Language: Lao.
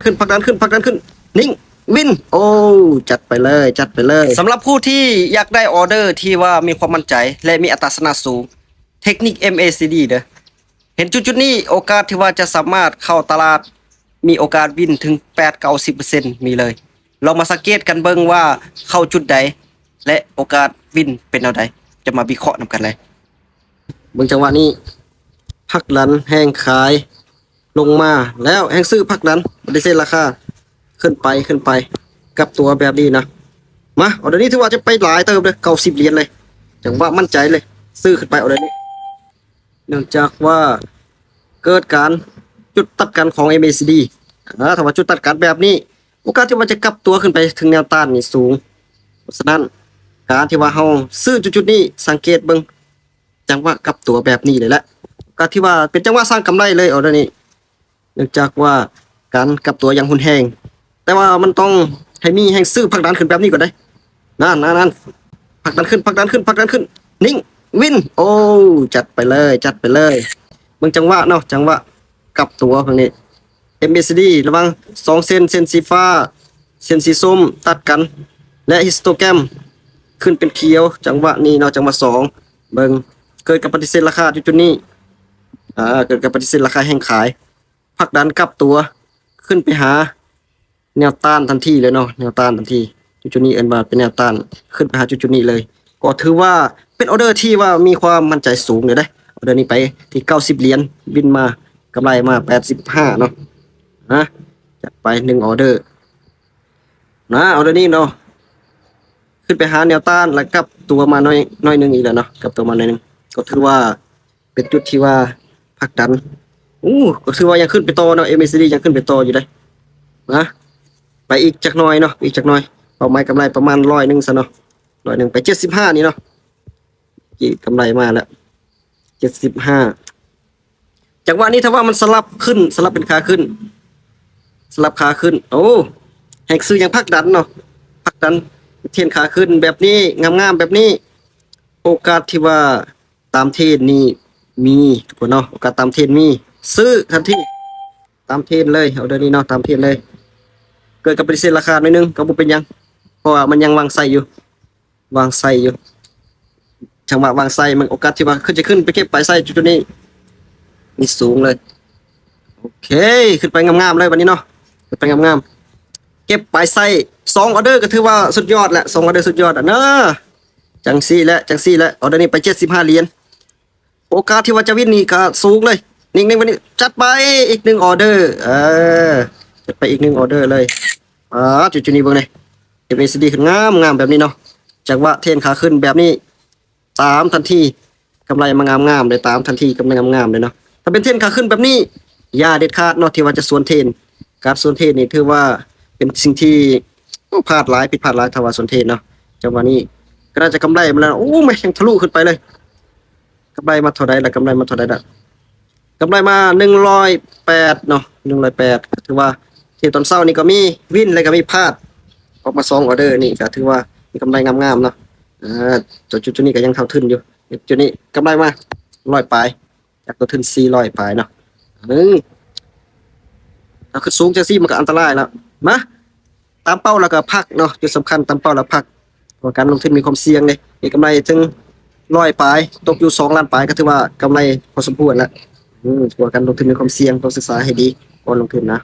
ຂຶ້ນ ຜັກດັນຂຶ້ນ ຜັກດັນຂຶ້ນ ນິ່ງ ວິນ ໂອ້ ຈັດໄປເລີຍ ຈັດໄປເລີຍ. ສຳລັບຜູ້ທີ່ຢາກໄດ້ອໍເດີທີ່ວ່າມີຄວາມໝັ້ນໃຈ ແລະ ມີອັດຕາຊະນະສູງ ເທັກນິກ ເອັມເອຊີດີ ເດີ. ເຫັນຈຸດໆນີ້ ໂອກາດທີ່ວ່າຈະສາມາດເຂົ້າຕະຫຼາດ ມີໂອກາດວິນເຖິງແປດເກົ້າສິບເປີເຊັນ ມີເລີຍ. ລອງມາສັງເກດກັນເບິ່ງວ່າເຂົ້າຈຸດໃດ ແລະ ໂອກາດວິນເປັນແນວໃດ ຈະມາວິເຄາະນຳກັນເລີຍ. ເບິ່ງຈັງຫວະນີ້ ຜັກດັນແຮງຂາຍລົງມາແລ້ວ ແຮງຊື້ຜັກດັນ ປະຕິເສດລາຄາ ຂຶ້ນໄປ ຂຶ້ນໄປ ກັບຕົວແບບນີ້ນະ. ມາ ອໍເດີນີ້ຖືວ່າຈະໄປຫຼາຍເຕີບເລີຍ ເກົ້າສິບຫຼຽນເລີຍ ຈັງຫວະໝັ້ນໃຈເລີຍ ຊື້ຂຶ້ນໄປອໍເດີນີ້ ເນື່ອງຈາກວ່າເກີດການຈຸດຕັດກັນຂອງ ເອັມເອຊີດີ ອາ ຖ້າວ່າຈຸດຕັດກັນແບບນີ້ ໂອກາດທີ່ວ່າຈະກັບຕົວຂຶ້ນໄປເຖິງແນວຕ້ານນີ້ສູງ. ເພາະສະນັ້ນ ການທີ່ວ່າເຮົາຊື້ຈຸດໆນີ້ ສັງເກດເບິ່ງ ຈັງຫວະກັບຕົວແບບນີ້ເລີຍແຫຼະ ກໍຖືວ່າເປັນຈັງຫວະສ້າງກຳໄລເລີຍອໍເດີນີ້ ເນື່ອງຈາກວ່າການກັບຕົວຢ່າງຮຸນແຮງ ແຕ່ວ່າມັນຕ້ອງໃຫ້ມີແຮງຊື້ຜັກດັນຂຶ້ນແບບນີ້ກ່ອນເດ້. ນັ້ນໆໆ ຜັກດັນຂຶ້ນ ຜັກດັນຂຶ້ນ ຜັກດັນຂຶ້ນ ນິ່ງ ວິນ ໂອ້ ຈັດໄປເລີຍ ຈັດໄປເລີຍ. ເບິ່ງຈັງຫວະເນາະ ຈັງຫວະກັບຕົວເບິ່ງນີ້ ເອັມເອຊີດີ ລະຫວ່າງສອງເສັ້ນ ເສັ້ນສີຟ້າ ເສັ້ນສີສົ້ມຕັດກັນ ແລະ ຮິສໂຕແກຣມຂຶ້ນເປັນຂຽວ. ຈັງຫວະນີ້ເນາະ ຈັງຫວະສອງ ເບິ່ງ ເກີດການປະຕິເສດລາຄາຈຸດໆນີ້ ອາ ເກີດການປະຕິເສດລາຄາແຮງຂາຍ ຜັກດັນກັບຕົວຂຶ້ນໄປຫາແນວຕ້ານທັນທີເລີຍເນາະ ແນວຕ້ານທັນທີ. ຈຸດໆນີ້ເອີ້ນວ່າເປັນແນວຕ້ານ ຂຶ້ນໄປຫາຈຸດໆນີ້ເລີຍ ກໍຖືວ່າເປັນອໍເດີທີ່ວ່າມີຄວາມໝັ້ນໃຈສູງເລີຍເດ້. ອໍເດີນີ້ໄປທີ່ເກົ້າສິບຫຼຽນ ວິນມາ ກຳໄລມາແປດສິບຫ້າເນາະ ນະ ຈັດໄປໜຶ່ງອໍເດີ ນະ ອໍເດີນີ້ເນາະ ຂຶ້ນໄປຫາແນວຕ້ານ ແລ້ວກັບຕົວມາໜ້ອຍ ໜ້ອຍໜຶ່ງອີກແລ້ວເນາະ ກັບຕົວມາໜ້ອຍໜຶ່ງ ກໍຖືວ່າເປັນຈຸດທີ່ວ່າຜັກດັນ. ໂອ້ ກໍຖືວ່າຍັງຂຶ້ນໄປຕໍ່ເນາະ ເອັມເອຊີດີ ຍັງຂຶ້ນໄປຕໍ່ຢູ່ເດ້. ນະ ໄປອີກຈັກໜ້ອຍເນາະ ອີກຈັກໜ້ອຍ ເປົ້າໝາຍກຳໄລປະມານຮ້ອຍໜຶ່ງຊະເນາະ ຮ້ອຍໜຶ່ງ ໄປເຈັດສິບຫ້ານີ້ເນາະ ກຳໄລມາແລ້ວ ເຈັດສິບຫ້າ. ຈັງຫວະນີ້ຖ້າວ່າມັນສະຫຼັບຂຶ້ນ ສະຫຼັບເປັນຂາຂຶ້ນ ສະຫຼັບຂາຂຶ້ນ ໂອ້ ແຮງຊື້ຍັງຜັກດັນເນາະ ຜັກດັນເທຣນຂາຂຶ້ນແບບນີ້ ງາມໆແບບນີ້ ໂອກາດທີ່ວ່າຕາມເທຣນນີ້ມີທຸກຄົນເນາະ ໂອກາດຕາມເທຣນມີ ຊື້ທັນທີ ຕາມເທຣນເລີຍ ອໍເດີນີ້ເນາະ ຕາມເທຣນເລີຍ. ເກີດການປະຕິເສດລາຄາໜ້ອຍໜຶ່ງກໍບໍ່ເປັນຫຍັງ ເພາະວ່າມັນຍັງວາງໄຊຢູ່ ວາງໄຊຢູ່ ຈັງຫວະວາງໄຊ ມັນໂອກາດທີ່ວ່າຂຶ້ນ ຈະຂຶ້ນໄປເກັບປາຍໄຊຈຸດໆນີ້ ນີ້ສູງເລີຍ. ໂອເຄ ຂຶ້ນໄປງາມໆເລີຍບັດນີ້ເນາະ ຂຶ້ນໄປງາມໆ ເກັບປາຍໄຊ ສອງອໍເດີກໍຖືວ່າສຸດຍອດແຫຼະ ສອງອໍເດີສຸດຍອດແຫຼະເນາະ. ຈັ່ງຊີ້ແຫຼະ ຈັ່ງຊີ້ແຫຼະ ອໍເດີນີ້ໄປເຈັດສິບຫ້າຫຼຽນ ໂອກາດທີ່ວ່າຈະວິນນີ້ກໍສູງເລີຍ. ນິ່ງໆ ບັດນີ້ ຈັດໄປອີກໜຶ່ງອໍເດີ ເອີ ຈັດໄປອີກໜຶ່ງອໍເດີເລີຍ. ອ່າ ຈຸດໆນີ້ເບິ່ງເດ້ ເອັມເອຊີດີຂຶ້ນງາມໆແບບນີ້ເນາະ ຈັງຫວະເທຣນຂາຂຶ້ນແບບນີ້ ຕາມທັນທີ ກຳໄລມາງາມໆເລີຍ ຕາມທັນທີ ກຳໄລງາມໆເລີຍເນາະ. ຖ້າເປັນເທຣນຂາຂຶ້ນແບບນີ້ ຢ່າເດັດຂາດເນາະ ທີ່ວ່າຈະສວນເທຣນ. ການສວນເທຣນນີ້ຖືວ່າເປັນສິ່ງທີ່ ໂອ້ ພາດຫຼາຍ ຜິດພາດຫຼາຍ ຖ້າວ່າສວນເທຣນເນາະ. ຈັງຫວະນີ້ກໍໜ້າຈະກຳໄລມາແລ້ວ ໂອ້ ແມ່ນ ຍັງທະລຸຂຶ້ນໄປເລີຍ. ກຳໄລມາເທົ່າໃດລະ? ກຳໄລມາເທົ່າໃດລະ? ກຳໄລມາໜຶ່ງຮ້ອຍແປດເນາະ ໜຶ່ງຮ້ອຍແປດ ກໍຖືວ່າທີ່ຕອນເຊົ້ານີ້ກໍມີວິນ ແລ້ວກໍມີພາດ ອອກມາສອງອໍເດີ ນີ້ກໍຖືວ່າມີກຳໄລງາມໆເນາະ. ອ່າ ຈຸດໆນີ້ກໍຍັງເທົ່າທຶນຢູ່ ຈຸດນີ້ກຳໄລມາຮ້ອຍປາຍ ຈາກຕົ້ນທຶນສີ່ຮ້ອຍປາຍເນາະ. ເອີ ຖ້າຂຶ້ນສູງຈັ່ງຊີ້ມັນກໍອັນຕະລາຍແລ້ວ. ມາ ຕາມເປົ້າແລ້ວກໍພັກເນາະ ຈຸດສຳຄັນຕາມເປົ້າແລ້ວພັກ ເພາະວ່າການລົງທຶນມີຄວາມສ່ຽງເດ້. ມີກຳໄລເຖິງຮ້ອຍປາຍ ຕົກຢູ່ສອງລ້ານປາຍ ກໍຖືວ່າກຳໄລພໍສົມຄວນລະ. ອືມ ເພາະວ່າການລົງທຶນມີຄວາມສ່ຽງ ຕ້ອງສຶກສາໃຫ້ດີກ່ອນລົງທຶນນະ.